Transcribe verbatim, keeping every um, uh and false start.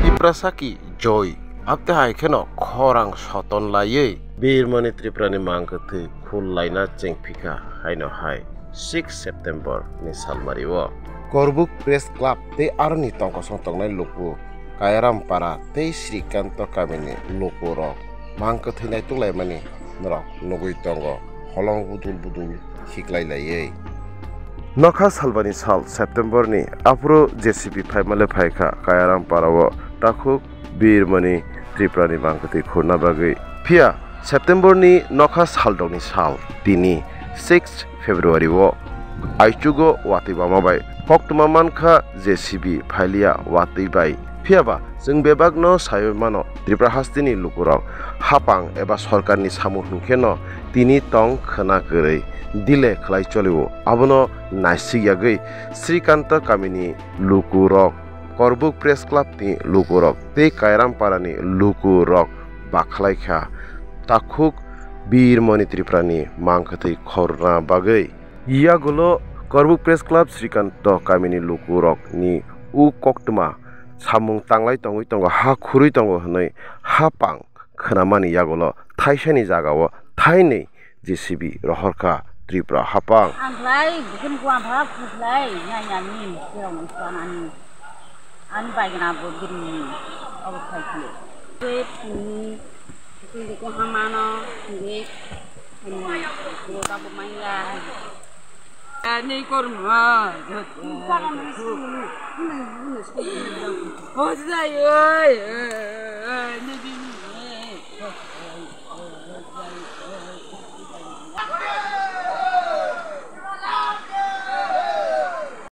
Tiprasa ki joi, abte hai kheno khorang soton laiwi Birmani Tripurani mangkwthwi khul laina chengphikha haino hai six September ni salmario. Korbuk Press Club tei aroni tongkosong tongnai luku Kayaram Para tei Srikanto kamini lukurok mangkwthwi naituk laimani norok nugwi tongo, holong budul budul khiklai laiwi. Nokha salbani sal September ni aphuru J C B phaimale phaikha Kayaram Para o takhuk Birmani Tripurani mangkwthwi khurna bagwi. Phiya September ni nokha saldokni sal tini six February o aichugo watwi bama bai koktwma mankha J C B phailiya watwi bai. Phiyaba chwng bebakno saiwi mano, Tripura hasteni lukurok hapang eba sorkarni samung hwnkheno tini tong khwna kwrwi dile khlai cholio. Abono naisik yagwi Srikanta kamini lukurok, Korbuk Press Club ni lukurok tei Kairamparani lukurok bakhlaikha takhuk Birmoni Tripurani mangkwthwi khorna bagwi. Yagulo Korbuk Press Club Srikanto kamini lukurokni u koktwma samung tanglai tongwi tongo, ha khurwi tongo hwnwi hapang khwnamani yagulo thaisani jagao thainwi J C B rohorkha Tripura hapang. Ang khlai, bukin kuang khlai, kuklai, nai nani, sirong isanani. Ani baigna bo bini obo khai khe. Tei tini tini ko hamano tini ko ta bo manya. Ani korma. Hojai oi. Ni bini